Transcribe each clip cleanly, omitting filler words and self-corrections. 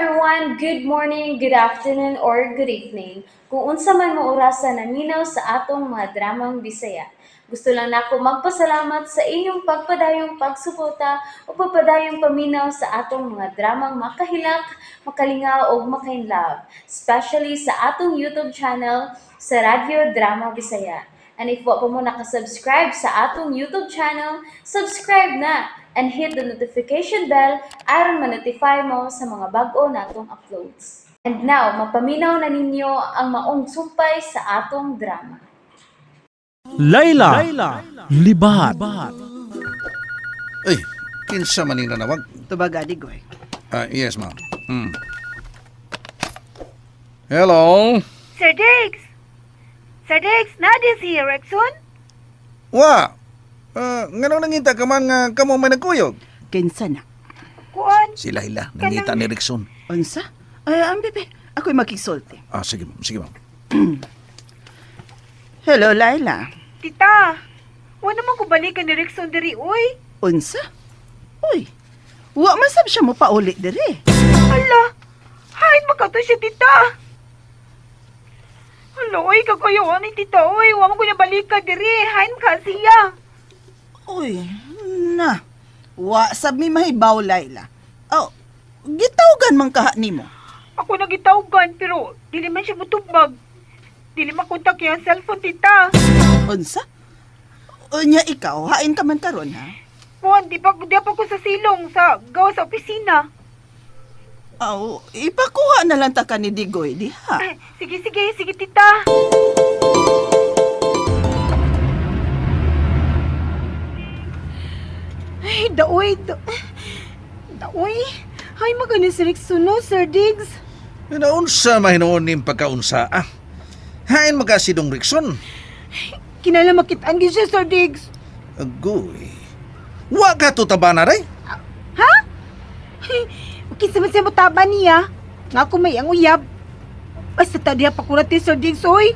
everyone! Good morning, good afternoon, or good evening. Kung unsa man mo orasa naminaw sa atong mga dramang Bisaya. Gusto lang nako magpasalamat sa inyong pagpadayong pagsuporta o pagpadayong paminaw sa atong mga dramang makahilak, makalingaw o makainlove, especially sa atong YouTube channel sa Radyo Drama Bisaya. And if wa pa mo nakasubscribe sa atong YouTube channel, subscribe na and hit the notification bell aron ma-notify mo sa mga bag-o natong uploads. And now, mapaminaw na ninyo ang maong sumpay sa atong drama. Layla, Libat. Uy, kinsa man ning nanawag? Tubaga, Digoy. Yes, ma'am. Hello? Sir Diggs! Sir Diggs, nadi si Rexon? Wa! Nganong nangita ka man nga kamo may nagkuyog? Kinsa na? Kuan? Si Layla, nangita ni Rickson. Unsa? Ay, ang bebe. Ako'y makisulti. Ah, sige ma'am, sige ma'am. Hello, Layla. Tita, wa naman ko balikan ni Rexon diri, uy. Unsa? Uy, wa man sab siya mo pauli diri. Hala, hain makato siya, tita. Hala, uy, kagayo ni tita, uy. Wa man ko niya balikan diri. Hain ka siya. Uy, na. Wa sab mi mahibaw, Layla. Oh, gitawgan man kaha nimo. Ako nagitawgan, pero dili man siya mutubag. Dili makontak yung cellphone, tita. Unsa? Unya ikaw, hain ka man karon ha? Kuan, di pa ko sa silong, sa gawa sa opisina. Aw, ipakuha na lang ta ka ni Digoy, diha. Ay, sige, sige, sige, tita. Ay, daoy, daoy. Ay, magani si Rickson, no, Sir Diggs. Naunsa mahinuon ning pagkaunsa, ah. Hain magkasidong Rickson. Kinala makitaan gid siya, Sir Diggs. Agoy. Wa ka to taba na ray? Ha? Kinsa man siya mutaba niya. Nga ako may ang uyab. Basta ta diha pakurat ni Sir Diggs, oy.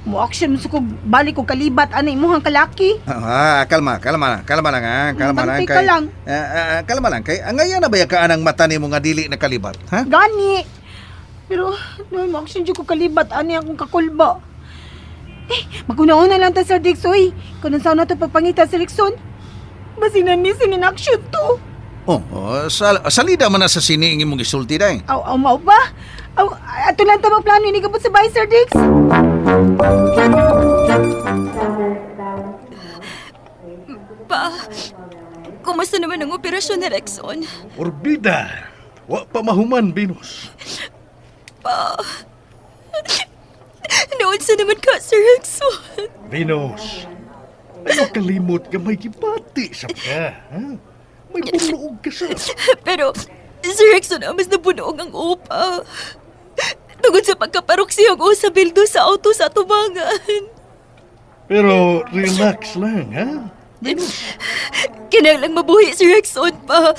Mo-action mo sa kog balik kog kalibat ana imuhang kalaki. Ah, kalma, kalma, kalma lang ha. Kalma lang Bantay ka lang. Kalma lang kay angayan na ba ka anang mata nimo nga dili na kalibat, ha? Gani. Pero no, mo-action jud ko kalibat ani akong kakulba. Eh, maguna-una lang ta Sir Diggs, oy. Kung saan na to pagpangita si Rickson. Basin na ni sinin-action to. Oh, salida man na sa sini ang imong gisulti day. Aw, aw, mao ba? Aw, ato lang ta magplano ini gabot sa bahay, Sir Diggs. Pa, kumusta naman ang operasyon ni Rexon? Orbida, wa pa mahuman, Venus. Pa, naunsa naman ka, Sir Rexon? Venus, ayaw kalimot ka may gibati sa ka, ha? May bunoog ka sa. Pero, Sir Rexon, mas nabunoog ang upa. Tungod sa pagkaparok siyang sa bildo sa auto sa tubangan. Pero relax lang, ha? Venus. Kinahanglang mabuhi si Rexon pa.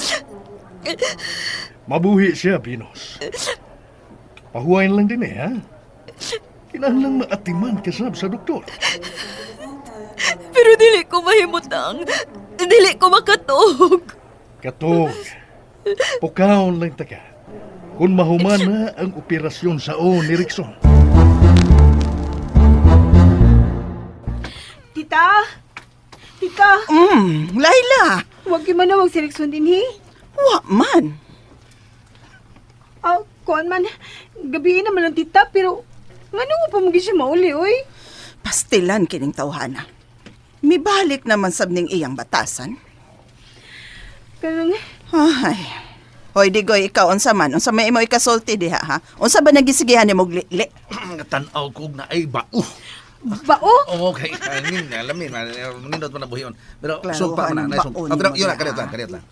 Mabuhi siya, Venus. Pahuwain lang din eh, ha? Kinahanglang maatiman ka sab sa doktor. Pero dili ko mahimutang. Dili ko makatog. Katog. Pukaon lang ta ka. Kung mahuman na ang operasyon sa o ni Rickson. Tita! Tita! Layla! Huwag yung manawag si Rickson din, he? Wa man. Ah, kuan man. Gabiin naman ang tita, pero ngano mo pa mong siya mauli, oy? Pastilan kining tawhana. Mibalik naman sab ning iyang batasan. Kanang, Ay. Hoy, Digoy, ikaw, unsa man? Unsa may imo ikasulti diha, ha? Unsa ba nagisigihan nimo li? Tan-aw ko na ay bao. Bao? Oh, okay. Nin, alamin, nindot man na buhion. Pero Klaro, sumpa man na, anong sumpa. baon Pero mo yun na, diha? kariyot lang, kariyot lang.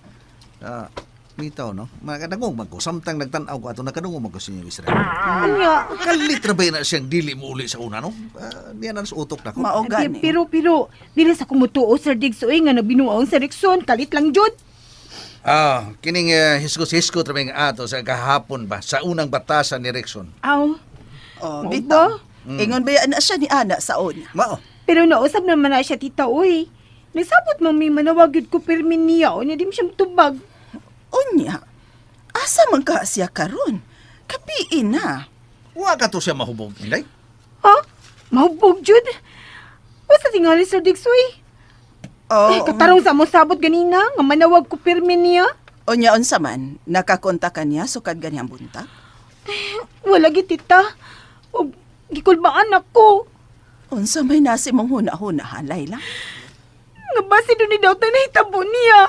Ah, mitaw, no? Makadangog man ko. Samtang nagtan-aw ko ato, nakadungog man ko sa inyo Israel. Anya. Kalit ra ba na siyang dili mo uli sa una, no? Diyan na sa utok na ko. Mao gani. Pero, dili sa kumutuo, Sir Diggs, oy, nga nabinuang si Rickson. Kalit lang, jud. Ah, kining hiskos-hiskot ra ba yung ato sa kahapon ba sa unang batasan ni Rickson. Aw. Oh, Mao bitaw. ba? Ingon ba na siya ni Ana sa una? Mao. Pero nausap naman na siya, tita, oy. Nagsabot man may manawag yun ko pirmi niya, o niya di mo siya tubag. Unya, asa man ka siya karon? Kapiin na. Wa ka to siya mahubog, Inday. Ha? Mahubog, jud? Wasa tingali, Sir Dix, uy. Oh, Ay, katarong sa mo sabot ganina, nga manawag ko pirmi niya. O niya unsa man, nakakonta ka niya sukad ganyang buntag? Wala gi, tita. O, gikulbaan ako. Unsa may nasi mong huna-huna, ha, Layla? Nga ba si Duni daw nahitabo niya?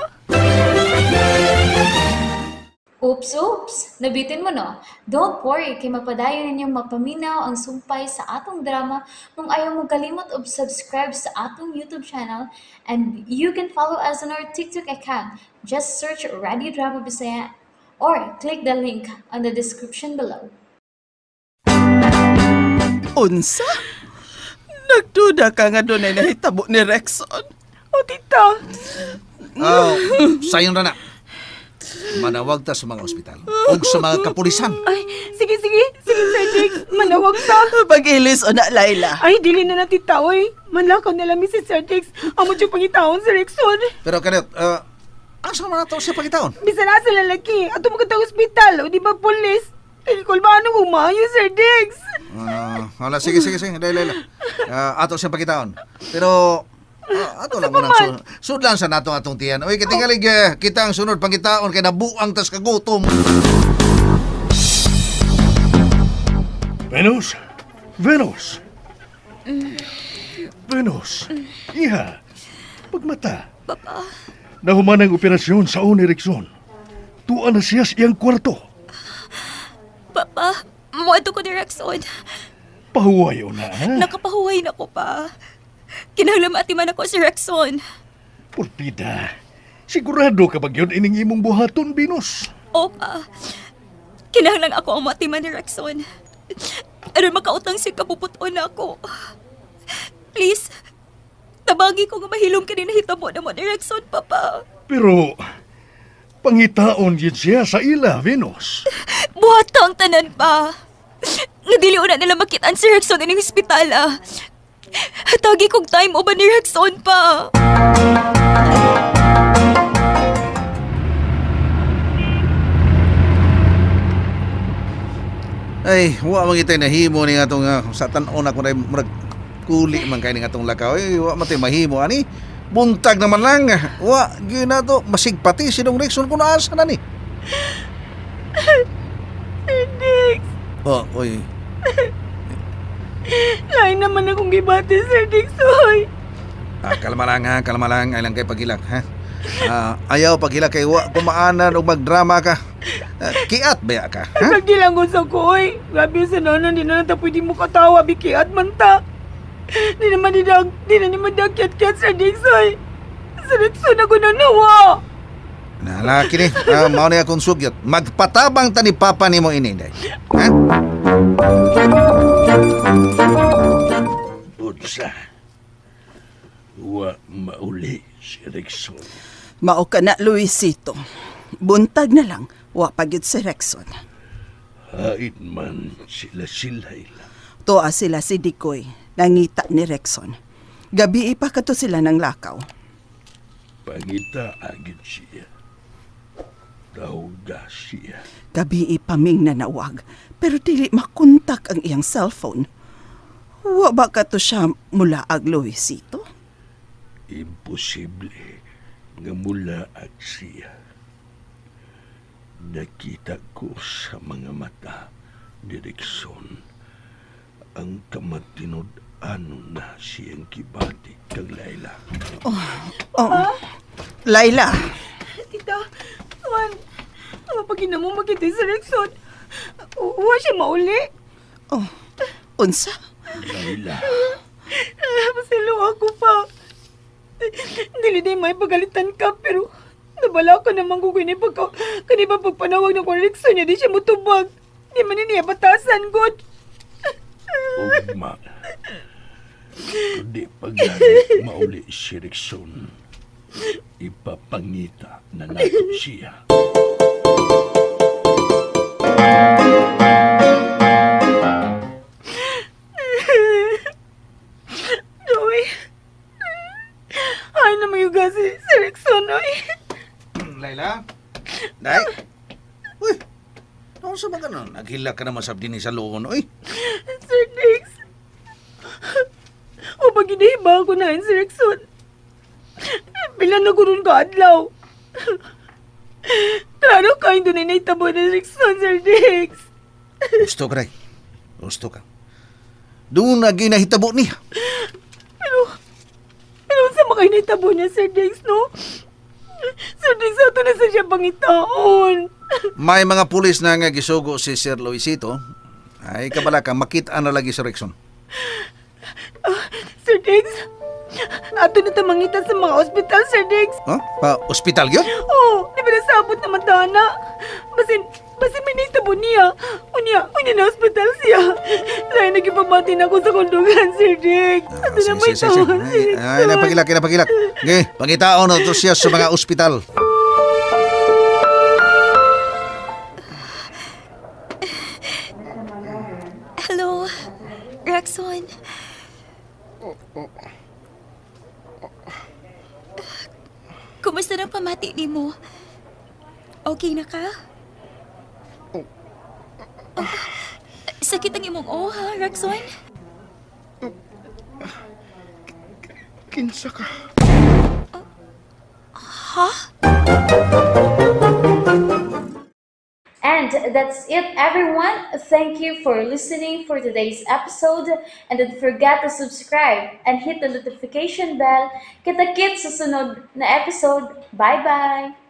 Oops, oops! Nabitin mo, no? Don't worry, kay mapadayon ninyong mapaminaw ang sumpay sa atong drama kung ayaw mo kalimot og subscribe sa atong YouTube channel, and you can follow us on our TikTok account. Just search Radio Drama Bisaya or click the link on the description below. Unsa? Nagduda ka nga doon ay nahitabo ni Rexon. O, tita. Oh, sayon ra na. Manawag ta sa mga ospital o sa mga kapulisan. Ay, sige, sige. Sige, Sir Dix. Manawag ta. Pag-ilis o na, Layla. Ay, dili na na, tita, oy. Manlakaw na lang, Mrs. Sir Dix. Amo diyong pangitaon si Rexon. Pero kanit, asa man nato siya pangitaon? Bisan asa lalaki. Ato magkatang ospital. O di ba pulis? Kay kulbaan ang humayo, Sir Dix. Wala, sige, sige, sige. Dahil, dahil. Ato siya pangitaon. Pero, ato lang munang sudlan sa natong atong tiyan. Uy, kitingalig, kita ang sunod pangitaon kay nabuang tas kagutom. Venus! Venus! Venus! Iha! Pagmata. Papa. Nahuman ang operasyon sa ni Rickson. Tuwa na siya sa iyang kwarto. Papa, muadto ko ni Rexon. Pahuwayo na, ha? Nakapahuway na ko pa. Kinahanglan maatiman ako si Rexon. Purpida, sigurado ka ba yun ining imong buhaton, Venus? Opa, kinahanglan ako ang matiman ni Rexon. Aron makautang siya kapuputon na ako. Please, tabagi ko nga mahilom kini nahitabo na mo ni Rexon, Papa. Pero, pangitaon yun siya sa ila, Venus. Buhat ang tanan pa. Nga dili una nila makitaan si Rexon ining ospital, ah. Tagi kog time uban ni Rexon pa. Ay, wa man kitay nahimo ni atong sa tan-on ako na murag kuli man kay ning atong lakaw. Ay, wa man tay mahimo ani. Buntag naman lang. Wa gyud na to masigpati si Dong Rexon kun asa na ni. Sir Dix. Oh, oy. Lain naman akong gibati, Sir Dix, oy. Kalma lang ha, kalma lang. Ay lang kay pagilak ha. Ayaw pagilak kay wa kumaanan og magdrama ka. Kiat ba ka? Ha? Nagdilang ko sa ko, oy. Grabe sa nanan, di na lang ta pwede mo katawa, bikiat man ta. Di naman di na naman kiat-kiat, Sir Dix, oy. Sa Rexon ako nanawa. Nalaki ni, mao ni akong sugyot. Magpatabang ta ni Papa nimo ini, day. Ha? Unsa? Wa mauli si Rexon. Mao ka na, Luisito. Buntag na lang, wa pa gyud si Rexon. Hait man sila si Layla. Tuwa sila si Dikoy, nangita ni Rexon. Gabi pa kato sila ng lakaw. Pangita agad siya. Tawga siya. Gabi paming nanawag, pero dili makontak ang iyang cellphone. Wa ba kato siya mulaag, Luisito? Imposible nga mulaag siya. Nakita ko sa mga mata ni Rexon ang kamatinud-ano na siyang kibati kang Layla. Oh, Layla. Tita, Juan, ang pagina mo makita si Rexon. Wa siya mauli. Oh, unsa? Layla. Pasilo ako pa. Dili day may pagalitan ka, pero nabala ka naman ko kini pagka, kani ba pagpanawag ng Rexon niya, di siya mutubag. Di man niya batasan, God. Ugma. Kundi paglagi mauli si Rexon, ipapangita na nato siya. Joey. Ay, naman yung gasi si Rexon, oy. Layla? Day? Uy, Unsa ba ka nun? Naghilak ka naman sab dinhi sa luon, oy. Sir Dix. O pag ginahiba ko na si Rickson. Pila na ko ron kaadlaw. Klaro kayo doon ay naitabo ni Rickson, Sir Dix. Gusto ka, Ray. Gusto ka. Doon na ginahitabo niya. Pero unsa man kayo naitabo niya, Sir Dix, no? Sir Dix, ato na sa siya pangitaon. May mga pulis na nga gisugo si Sir Luisito. Ay, kabala ka, makita na lagi si Rickson. Sir Dix, ato na ta mangita sa mga ospital, Sir Dix. Huh? Pa, ospital yun? Oh, di ba nasabot na matana? Basin may naitabo niya. Unya na ospital siya. Lain nagipamati na ako sa kundugan, Sir Dix. Ato na may tawon, Sir Ay, ay, napagilak, napagilak. Okay, pangitaon na to siya sa mga ospital. Hello, Rexon. Kumusta na pamati ni mo? Okay na ka? Oh, sakit ang imong o, ha, Rexon? Kinsa ka? Ha? And that's it, everyone. Thank you for listening for today's episode. And don't forget to subscribe and hit the notification bell. Kita-kits sa sunod na episode. Bye-bye!